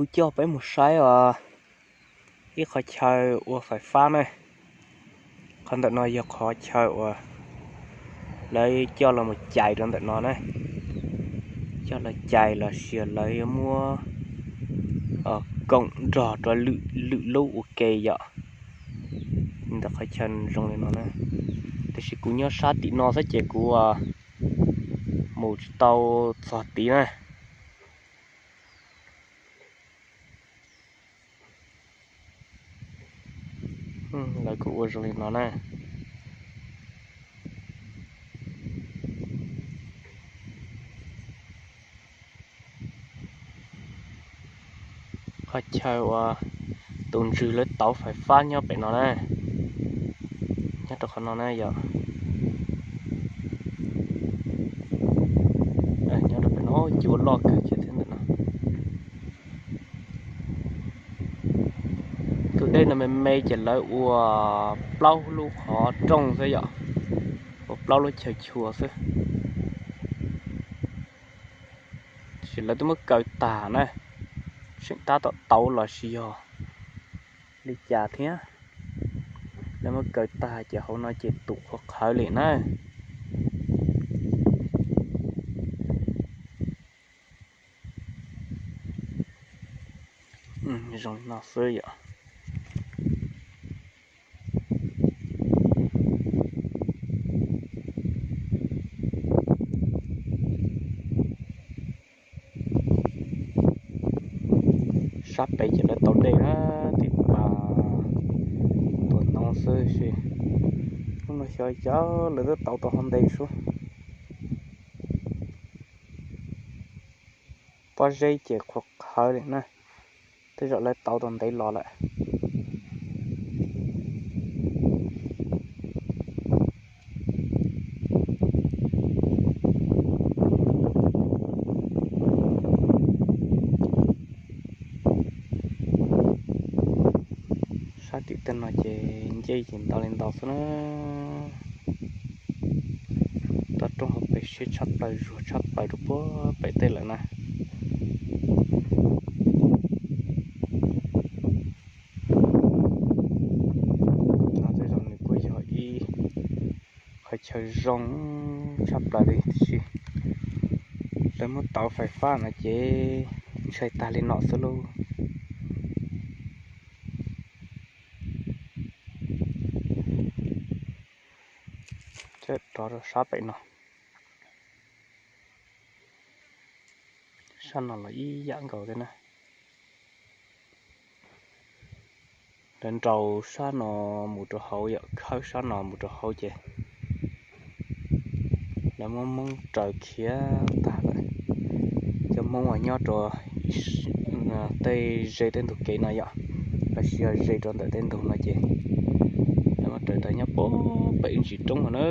Kuv coj peb mus saib os, ib qhov chaw ua fais fab na. Qhov ntawm no yog qhov chaw uas lawv coj los mus cais rau ntawm no na. Coj los cais los sis lawv yuav muab koom nrog rau lwm lub ua ke yom. Ntawm qhov chaw zoo li no na. Tiam sis kuv nyob sab tim no xwb ces kuv mus tsis tau txog tid na. Lawv kuj ua zoo li no na. Qhov chaw uas tus ntswg lawv tauv fais fab nyob pem no na. Nyob rau qhov no na yom. Nyob rau pem no, cua loj kawg kiag thiab ntawm no. Tus dej no me me ces lawv ua plaub lub qhov rooj xwb yom, ua plaub lub chaw chua xwb. Tiam sis lawv twb muab kaw tag na, tseem tab tom tauv los sis yog li cas thiab. Lawv muab kaw tag ces hauv no ces tus qhuav qhawv li na. Zoo li no xwb yom. Sab pem ces lawv tau dej na, tim pas tuam noov xwb sis. Hnub no xyov cas lawv twb tauv tau hauv ntev sub. Pob zeb ces qhuav qhawv li na, tej zaum lawv tauv tau ntev los lawm. Sab tim tej no ces ncej ces ntau li ntau xwb na. Toj roob hauv pes siab tshaj plaws, zuag tshaj plaws rau puag pem tej lawm na. No tej zaum nws kuj yog ib qhov chaw zoo tshaj plaws li tiam sis lawv muab tauv fais fab no ces ntshai tag li no xwb lauj. Rov rau sab pem no. Sab no los ib yam nkaus thiab na. Lawv nraus sab no mus rau hauv yom, khawb sab no mus rau hauv ces lawv muab Hmoob raws khiav tag lawm. Cov Hmoob uas nyob rau tej ze tej ntug kev no yom, los sis yog ze rau ntawm tej ntug no ces lawv muab raws tag nyob puag pem ntsis roob no na.